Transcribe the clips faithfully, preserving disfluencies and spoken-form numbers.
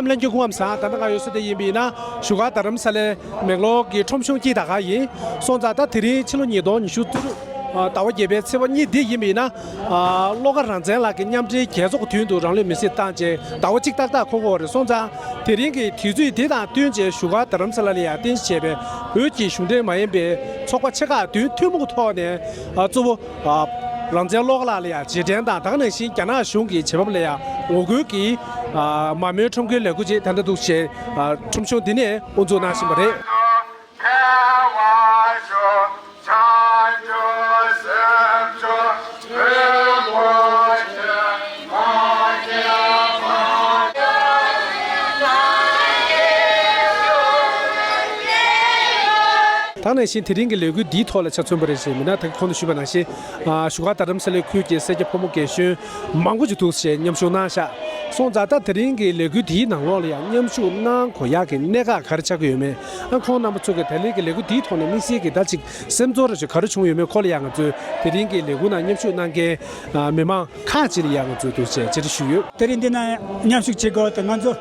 ལྷན་རྒྱས་སྐུ་ཁམས་བཟང་། ད་ལྟ་ང་ཡོད་ས་དེ་ཡིན་པ་ཡིན་ན་བཞུགས་སྒར་རྡ་རམ་ས་ལའི་མེག་ལོར་གྱི་ཁྲོམ་གཞུང་དཀྱིལ་དར་ཁང་ཡིན། སོང་ཙང་ད་དེ་རིང་ཕྱི་ལོ་ཉིས་སྟོང་ཉི་ཤུ་རྩ་དྲུག་ཟླ་བ་བརྒྱད་པའི་ཚེས་པ་གཉིས་འདི་ཡིན་པ་ཡིན་ན། བློ་དགའ་རང་བཙན་ལགས་ཀྱིས་མཉམ་འབྲེལ་རྒྱལ་ཚོགས་ཀྱི་མདུན་དུ་རང་ལུས་མེར་སྲེག་བཏང་རྗེས་ཟླ་བ་གཅིག་ཏག་ཏག་འཁོར་གྱི་ཡོད་རེད། སོང་ཙང་དེ་རིང་གི་དུས་ཚོད་འདི་དང་བསྟུན་བྱས་བཞུགས་སྒར་རྡ་རམ་ས་ལ་ལ་ཡང་རྟེན་གཞི་བྱས་པའི་བོད་ཀྱི་གཞུང་འབྲེལ་མ་ཡིན་པའི་ཚོགས་པ་ཆེ་ཁག་བདུན་ཐུན་མོང་ཐོག་ནས་གཙོ་བོ་རང་བཙན་བློ་དགའ་ལགས་ལ་ཡང་རྗེས་དྲན་དང་། ད་ག་ནང་བཞིན་རྒྱ་ནག་གཞུང་གི་བྱེད་བབ་ལ་ཡང་ངོ་རྒོལ་གྱིས་མ་རྨོས་ཁྲོམ་སྐོར་ལས་འགུལ་ཅིག་ད་ལྟ་འདུག་ཅེས་ཁྲོམ་གཞུང་འདི་ནས་དབུ་འཛུགས་གནང་བཞིན་པ་རེད། ད་ནང་བཞིན་དེ་རིང་གི་ལས་འགུལ་འདིའི་ཐོག་ལ་ཆ་མཚོན་པ་རེད་ཅེས་མིན་ན། ད་གོང་དུ་ཞུས་པ་ནང་བཞིན་བཞུགས་སྒར་རྡ་རམ་ས་ལའི་ཁུལ་གྱི་སེར་སྐྱ་ཕོ་མོ་རྒན་གཞོན་མང་པོ་ཅིག་འདུག་ཅེས་མཉམ་ཞུགས་གནང་ཤག་སོང་ཙང་ད་དེ་རིང་གི་ལས་འགུལ་འདིའི་ནང་ལོགས་ལ་ཡང་མཉམ་ཞུགས་གནང་དགོས་ཡག་གི་གནད་འགག་ག་རེ་ཆགས་ཀྱི་ཡོད་མེད། ཨ་ཁོང་རྣམ་པ་ཚོ་གིས་ད་ལན་གྱི་ལས་འགུལ་འདིའི་ཐོག་ནས་དམིགས་བསལ་གྱི་ད་ཅིག་སེམས་ཚོར་རེ་ཞིག་ག་རེ་བྱུང་ཡོད་མེད་སྐོར་ལ་ཡང་ང་ཚོས་དེ་རིང་གི་ལས་འགུལ་ནང་མཉམ་ཞུགས་གནང་མཁན་མི་མང་ཁག་ཅིག་ལ་ཡང་ང་ཚོས་འདུག་ཅེས་བརྗོད་འདྲི་ཞུས་ཡོད། དེ་རིང་འདི་ན་མཉམ་ཞུགས་བྱེད་དགོས་དེ་ང་ཚོ་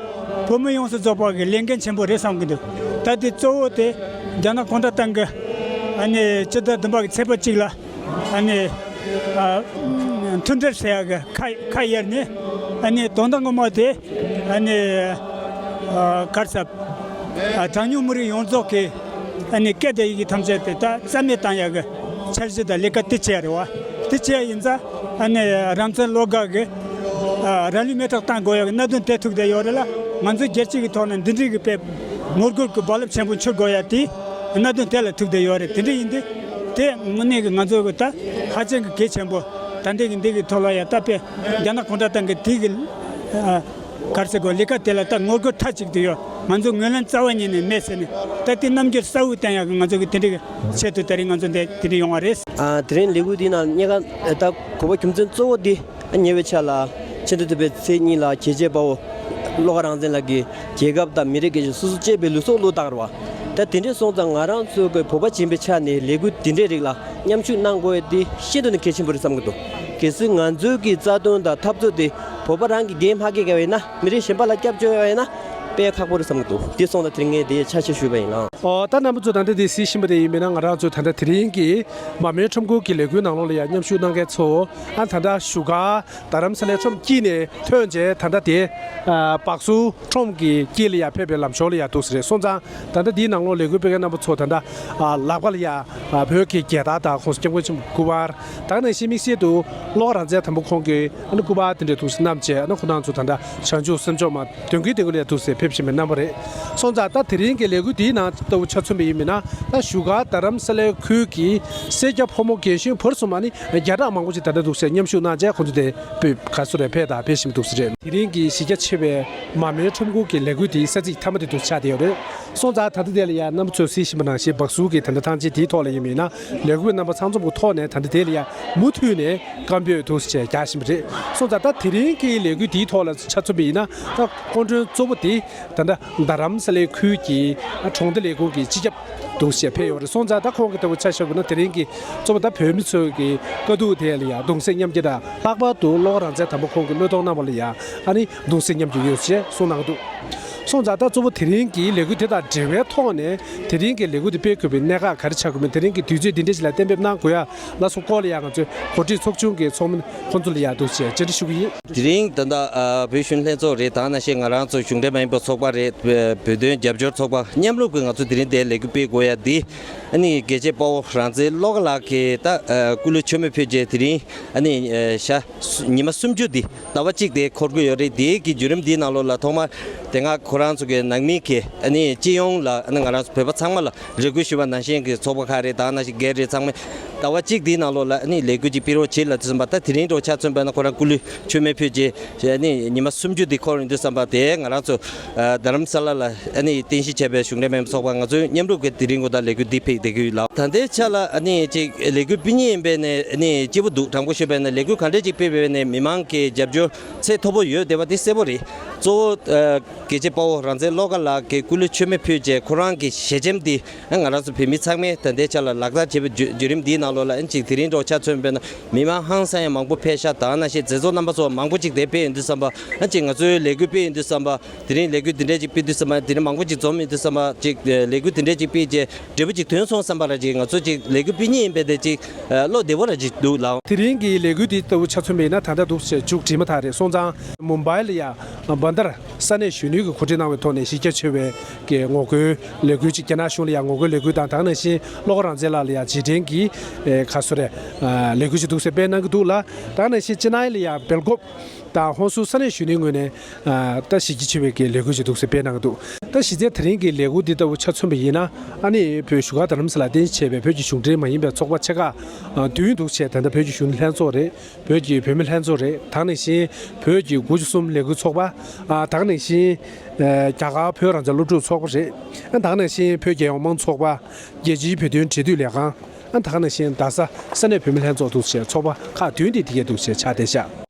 བོད་མི་ཡོངས་སུ་རྫོགས་པ་གི་ལས་འགན་ཆེན་པོ་རེད་བསམ་གྱི་འདུག་ད་དེ་གཙོ་བོ་དེ་རྒྱ་ནག་གུང་ཁྲན་ཏང་གི་ཨ་ནི་སྤྱི་ཟླ་བདུན་པ་གི་ཚེས་པ་གཅིག་ལ་ཨ་ནི་ཨ་མཐུན་སྒྲིལ་ཟེར་ཡག་གི་ཁ་ཁ་གཡར་ནས། ཨ་ནི་དོན་དག་ངོ་མ་དེ་ཨ་ནི་ཨ་ག་རེ་ཟེར། ཨ་གྲངས་ཉུང་མི་རིགས་ཡོངས་རྫོགས་ཀྱི་ཨ་ནི་སྐད་དང་ཡི་གེ་ཐམས་ཅད་དེ་ད་རྩ་མེད་བཏང་ཡག་གི་འཆར་གཞི་དང་ལས་ཀ་དེ་བྱས་རེད་བ། དེ་བྱས་ཡིན་ཙང་ཨ་ནི་རང་བཙན་བློ་དགའ་གི་ཨ་རང་ལུས་མེ་སྲེག་བཏང་དགོས་ཡག་གི་གནད་དོན་དེ་ཐུག་བསྡད་ཡོད་རེད་ལ། ང་ཚོ་རྒྱལ་སྤྱི་གི་ཐོག་ནས་འདི་འདྲའི་གི་དཔེ་ངོ་རྒོལ་གྱི་རྦ་རླབས་ཆེན་པོ་འཕྱུར་དགོས་ཡ་དེ་གནད་དོན་དེ་ལ་ཐུག་བསྡད་ཡོད་རེད། དེ་འདྲ་ཡིན་དུས་དེ་དངོས་གནས་ཀྱི་ང་ཚོ་གི་ད་ཧ་ཅང་གི་གལ་ཆེན་པོ། ད་འདི་གི་འདི་གི་ཐོག་ལ་ཡ་ད་དཔེ་རྒྱ་ནག་གུང་ཁྲན་ཏང་གི་དེ་གི་ཨ་ག་རེ་ཟེར་དགོས། ལས་ཀ་དེ་ལ་ད་ངོ་རྒོལ་མཐའ་གཅིག་ཏུ་ཡོད། ང་ཚོ་ངོས་ལེན་རྩ་བ་ཉིད་ནས་མེད་ཟེར་ནས། ད་དེ་རྣམ་འགྱུར་གསལ་བོ་བསྟན་ཡག་གི་ང་ཚོ་གི་དེ་འདྲ་གི་ཆེད་དུ་དེ་རིང་ང་ཚོ་འདི་དེ་འདྲ་ཡོང་བ་རེད། ཨ་དེ་རིང་ལས་འགུལ་འདི་ནང་སྙེག་ད་གོ་བ་རྒྱུ་མཚན་གཙོ་བོ་འདི། ཉེ་བའི་ཆར་ལ་ཕྱི་ཟླ་དྲུག་པའི་ཚེས་གཉིས་ལ་རྒྱལ་གཅེས་དཔའ་བོ་བློ་དགའ་རང་བཙན་ལགས་ཀྱིས་རྒྱལ་ཁབ་དང་མི་རིགས་སྐད་ཆ་སོ་སོ་གཅེས་པའི་ལུས་སྲོག་བློས་བཏང་བ། ད་དེ་འདྲས་སོང་ཙང་ང་རང་ཚོ་གི་བོད་པ་ཡིན་པའི་ཆ་ནས་ལས་འགུལ་དེ་འདྲས་རིགས་ལ་མཉམ་ཞུགས་གནང་དགོས་ཡ་དེ་ཤིན་ཏུ་ནས་གལ་ཆེན་པོ་རེད་བསམ་གྱི་འདུག་གལ་སྲིད་ང་ཚོའི་གི་རྩ་དོན་དང་འཐབ་རྩོད་དེ་བོད་པ་རང་གི་འགན་མ་འཁྱེར་ག་བས་ན། མི་རིགས་གཞན་པ་ལ་སྐྱབས་བཅོལ་བ་ཡིན་ན་དཔེ་ཁག་པོ་རེད་བསམ་གྱི་འདུག་དེ་སོང་ཙང་དེ་རིང་ངས་དེ་ཆ་ཤས་ཞུས་པ་ཡིན་ལགས། ཨོ་ད་རྣམ་པ་ཚོ་ད་ལྟ་དེ་གཟིགས་བཞིན་པ་དེ་ཡིན་མིན་ན། ང་རང་ཚོ་ད་ལྟ་དེ་རིང་གི་མར་མེའི་ཁྲོམ་སྐོར་གྱི་ལས་འགུལ་ནང་ལོགས་ལ་ཡང་མཉམ་ཞུགས་གནང་མཁན་ཚོ། ཨ་ད་ལྟ་བཞུགས་སྒར་རྡ་རམ་ས་ལའི་ཁྲོམ་དཀྱིལ་ནས་ཐོན་རྗེས་ད་ལྟ་དེ་ཨ་སྦག་སུ་ཁྲོམ་གྱི་དཀྱིལ་ལ་ཡར་ཕེབས་པའི་ལམ་ཞོར་ལ་ཡར་འདུག་ཟེར་རེད། སོང་ཙང་ད་ལྟ་འདིའི་ནང་ལོགས་ལས་འགུལ་སྤེལ་མཁན་རྣམ་པ་ཚོ་ད་ལྟ་ཨ་ལག་པ་ལ་ཡར་ཨ་བོད་ཀྱི་རྒྱལ་དར་དང་ཁོང་སྐྱབས་མགོན་ཆེན་པོ་སྐུ་པར། ད་ག་ནང་བཞིན་དམིགས་བསལ་དུ་བློ་དགའ་རང་བཙན་དམ་པ་ཁོང་གི་ཨ་ནི་སྐུ་པར་དེ་འདྲ་འདུག་ཟེར་བསྣམས་བྱས། ཨ་ནི་ཁོང་རྣམ་ཚོ་ད་ལྟ་བྱང་ཆུབ་སེམས་མཆོག་མ་གདོན་བགེགས་དེ་ཀུན་ལ་འདུག་ཟེར་ཕེབས་བཞིན་པའི་རྣམ་པ་རེད། སོང་ཙང་ད་དེ་རིང་གི་ལས་འགུལ་འདིའི་ནང་ལྟ་བུ་ཆ་མཚོན་པ་ཡིན་མིན་ན། ད་བཞུགས་སྒར་རྡ་རམ་ས་ལའི་ཁུལ་གྱི་སེར་སྐྱ་ཕོ་མོ་རྒན་གཞོན་བར་གསུམ་ཨ་ནི་བརྒྱ་ཕྲག་མང་པོ་ཅིག་ད་ལྟ་འདུག་ཟེར་མཉམ་ཞུགས་གནང་རྗེས་ཁོང་ཚོ་དེ་བོད་ག་སུ་རེ་ཕེབས་དང་ཕེབས་བཞིན་འདུག་ཟེར་རེད། དེ་རིང་གི་གཞི་རྒྱ་ཆེ་བའི་མར་མེའི་ཁྲོམ་སྐོར་གྱི་ལས་འགུལ་དེའི་ས་ཚིགས་མཐའ་མ་དེ་འདུག་ཆགས་བསྡད་ཡོད་རེད། སོང་ཙང་ད་ལྟ་དེ་ལ་ཡང་རྣམ་པ་ཚོས་གཟིགས་བཞིན་པ་ནང་བཞིན་སྦག་སུ་གི་ད་ལྟ་ཐང་ཆེན་དེའི་ཐོག་ལ་ཡིན་མིན་ན། ལས་འགུལ་རྣམ་པ་ཚང་འཛོམས་ཀྱི་ཐོག་ནས་ད་ལྟ་དེ་ལ་ཡང་མུ་མཐུད་ནས་བཀའ་འབོད་འདུག་ཟེར་རྒྱག་བཞིན་པ་རེད། སོང་ཙང་ད་དེ་རིང་གི་ལས་འགུལ་དེའི་ཐོག་ལ་ཆ་མཚོན་པ་ཡིན་ན། ད་སྐུ་མགྲོན་གཙོ་བོ་དེ་ད་ལྟ་རྡ་རམ་ས་ལའི་ཁུལ་གྱི་གྲོང་སྡེ་ལས་ཁུངས་ཀྱི་སྤྱི་ཁྱབ་འདུག་ཟེར་ཕེབས་ཡོད་རེད། སོང་ཙང་ད་ཁོང་གི་ལྟ་བུ་ཆ་བཞག་པ་ན། དེ་རིང་གི་གཙོ་བོ་ད་བོད་མི་ཚོ་གི་དཀའ་སྡུག་དེ་ལ་ཡང་གདུང་སེམས་མཉམ་སྐྱེད་དང་། ལྷག་པར་དུ་བློ་དགའ་རང་བཙན་དམ་པ་ཁོང་གི་བློས་གཏོང་གནང་བ་ལ་ཡང་ཨ་ནི་གདུང་སེམས་མཉམ་སྐྱེད་ཡོད་ཅེས་གསུངས་གནང་གི་འདུག་སོང་ཙང་ད་གཙོ་བོ་དེ་རིང་གི་ལས་འགུལ་དེ་དང་འབྲེལ་བའི་ཐོག་ནས་དེ་རིང་གི་ལས་འགུལ་དེ་སྤེལ་དགོས་པའི་གནད་འགག་ག་རེ་ཆགས་དགོས་མིན། དེ་རིང་གི་དུས་ཚོད་འདི་འདྲ་ཞིག་ལ་གཏན་འབེབས་གནང་དགོས་ཡ་ལ་སོགས་སྐོར་ལ་ཡང་ང་ཚོའི་འགོ་ཁྲིད་ཚོགས་ཆུང་གི་ཚོགས་མི་ཁོང་ཚོ་ལ་ཡང་འདུག་ཅེས་བཅར་འདྲི་ཞུ་གི་ཡིན། དེ་རིང་ད་ལྟ་ཨ་བོད་གཞོན་ལྷན་ཚོགས་རེད། ད་ག་ནང་བཞིན་ང་རང་ཚོ་གཞུང་འབྲེལ་མ་ཡིན་པའི་ཚོགས་པ་རེད། བོད་དོན་རྒྱབ་སྐྱོར་ཚོགས་པ་མཉམ་རུབ་ཀྱིས་ང་ཚོ་དེ་རིང་འདིར་ལས་འགུལ་སྤེལ་དགོས་ཡ་འདི། ཨ་ནི་རྒྱལ་གཅེས་དཔའ་བོ་རང་བཙན་བློ་དགའ་ལགས་ཀྱིས་ད་ཨ་སྐུ་ལུས་མཆོད་མེ་ཕུལ་རྗེས་དེ་རིང་ཨ་ནི་ཨ་ཞག་ཉི་མ་སུམ་ཅུ་འདི་ཟླ་བ་གཅིག་དེ་འཁོར་གྱི་ཡོད་རེད། དེའི་གི་བརྒྱུད་རིམ་འདིའི་ནང་ལོགས་ལ་ཐོག་མར་དེ་སྔ་ཁོ་རང་ཚོ་གི་ནང་མི་གི་ཨ་ནི་སྤྱི་ཡོངས་ལ་ཨ་ནི་ང་རང་ཚོ་བོད་པ་ཚང་མ་ལ་རེ་སྐུལ་ཞུས་པ་ནང་བཞིན་གྱི་ཚོགས་པ་ཁག་རེད། ད་ག་ནང་བཞིན་སྒེར་རེད། ཚང་མས་ཟླ་བ་གཅིག་འདིའི་ནང་ལོགས་ལ་ཨ་ནི་ལས་འགུལ་ཅིག་སྤེལ་རོགས་བྱེད་ལབ་དུས་ཙམ་པ། ད་དེ་རིང་འདྲ་བོ་ཆ་མཚོན་པ་ན་ཁོ་རང་སྐུ་ལུས་མཆོད་མེ་ཕུལ་རྗེས་ཨ་ནི་ཉི་མ་སུམ་ཅུ་འདི་འཁོར་ཡོང་དུས་ཙམ་པ། དེ་ང་རང་ཚོ་ཨ་རྡ་རམ་ས་ལ་ལ་ཨ་ནི་རྟེན་གཞི་བྱས་པའི་གཞུང་འབྲེལ་མ་ཡིན་པའི་ཚོགས་པ་ང་ཚོའི་མཉམ་རུབ་ཀྱིས་དེ་རིང་གོ་ད་ལས་འགུལ་འདི་སྤེལ་བསྡད་ཀྱི་ཡོད་ལགས། ད་ལྟའི་ཆ་ལ་ཨ་ནི་ཅིག་ལས་འགུལ་སྤེལ་མཁན་ཡིན་པས་ནས་ཨ་ནི་སྐྱིད་པོ་འདུག་དྲང་པོ་ཤོད་པས་ན་ལས་འགུལ་ག་འདྲས་ཅིག་སྤེལ་བས་ནས་མི་མང་གི་རྒྱབ་སྐྱོར་ཚད་མཐོ་པོ་ཡོད་བསྡད་པ་དེ་གསལ་པོ་རེད། གཙོ་བོ་ཨ་དགེ་བཤེས་དཔའ་བོ་རང་བཙན་བློ་དགའ་ལགས་ཀྱིས་སྐུ་ལུས་མཆོད་མེ་ཕུལ་རྗེས་ཁོ་རང་གི་ཞལ་ཆེམས་འདི་ཨ་ང་རང་ཚོ་བོད་མི་ཚང་མས་ད་ལྟའི་ཆ་ལ་ལག་བསྟར་བྱེད་པའི་བརྒྱུད་བརྒྱུད་རིམ་འདིའི་ནང་ལོགས་ལ་ཨ་ཅིག་དེ་རིང་འདྲ་བོ་ཆ་མཚོན་པས་ན་མི་མང་ཧང་སང་ཡང་མང་པོ་ཕེབས་ཤག་དེ་ནང་བཞིན་མཛད་གཙོ་རྣམ་པ་ཚོ་མང་པོ་ཅིག་དེ་ཕེབས་ཡོང་དུས་ཙམ་པ་ཨ་ཅིག་ང་ཚོའི་ལས་འགུལ་སྤེལ་ཡོང་དུས་ཙམ་པ། དེ་རིང་ལས་འགུལ་འདི་འདྲ་ཅིག་སྤེལ་དུས་ཙམ་པ་དེ་རིང་མང་པོ་ཅིག་འཛོམས་ཡོང་དུས་ཙམ་པ་ཅིག་ལས་འགུལ་འདི་འདྲ་ཅིག་སྤེལ་རྗེས་འབྲས་བུ་ཅིག་ཐོན་སོང་བསམ་པ་ར་ཅིག་ང་ཚོ་ཅིག་ལས་འགུལ་སྤེལ་མཁན་ཡིན་པས་དེ་ཅིག་བློ་བདེ་པོ་ར་ཅིག་འདུག་ལགས། དེ་རིང་གི་ལས་འགུལ་འདི་ལྟ་བུ་ཆ་མཚོན་པ་ཡིན་ན་ད་ལྟ་འདུག་ཟེར་མཇུག་སྒྲིལ་མ་ཐག་རེད། སོང་ཙང་མུམ་བྷའི་ལ་ཡ་བྷན་དར་ས་གནས་གཞོན་ནུའི་གི་གོ་སྒྲིག་གནང་བའི་ཐོག་ནས་གཞི་རྒྱ་ཆེ་བའི་གི་ངོ་རྒོལ་ལས་འགུལ་ཅིག་རྒྱ་ནག་གཞུང་ལ་ཡ་ངོ་རྒོལ་ལས་འགུལ་དང་དེ་ནང་བཞིན་བློ་དགའ་རང་བཙན་ལགས་ལ་ཡ་རྗེས་དྲན་གྱི་ཨེ་ག་སོ་རེད་ཨ་ལས་འགུལ་ཅིག་འདུག་ཟེར་སྤེལ་གནང་གི་འདུག་ལགས། དེ་ནང་བཞིན་ཅི་ནའི་ལ་ཡ་སྦེལ་ཀོབ་དང་ཧོན་སུར་ས་གནས་གཞོན་ནུའི་ངོས་ནས་ཨ་ད་གཞི་རྒྱ་ཆེ་བའི་གི་ལས་འགུལ་ཅིག་འདུག་ཟེར་སྤེལ་གནང་གི་འདུག་ད་གཞི་རྩའི་དེ་རིང་གི་ལས་འགུལ་འདི་ལྟ་བུ་ཆ་མཚོན་པ་ཡིན་ན་ཨ་ནི་བོད་བཞུགས་སྒར་རྡ་རམ་ས་ལར་རྟེན་གཞི་བྱས་པའི་བོད་ཀྱི་གཞུང་འབྲེལ་མ་ཡིན་པའི་ཚོགས་པ་ཆེ་ཁག་ཨ་བདུན་འདུག་བྱས། ད་ལྟ་བོད་ཀྱི་གཞོན་ནུ་ལྷན་ཚོགས་རེད། བོད་ཀྱི་བུད་མེད་ལྷན་ཚོགས་རེད། དེ་ནང་བཞིན་བོད་ཀྱི་དགུ་བཅུ་གསུམ་ལས་འགུལ་ཚོགས་པ་ཨ་དེ་ནང་བཞིན་ཨ་རྒྱ་གར་བོད་རང་བཙན་སློབ་ཕྲུག་ཚོགས་པ་རེད། ཨ་དེ་ནང་བཞིན་བོད་རྒྱལ་ཡོངས་མང་ཚོགས་པ། རྒྱལ་སྤྱིའི་བོད་དོན་འབྲེལ་མཐུད་ལས་ཁང་། ཨ་དེ་ནང་བཞིན་རྡ་ས་ས་གནས་བུད་མེད་ལྷན་ཚོགས་འདུག་བྱས་ཚོགས་པ་ཁག་བདུན་དེ་དེ་གས་འདུག་བྱས་ཆགས་བསྡད་ཤག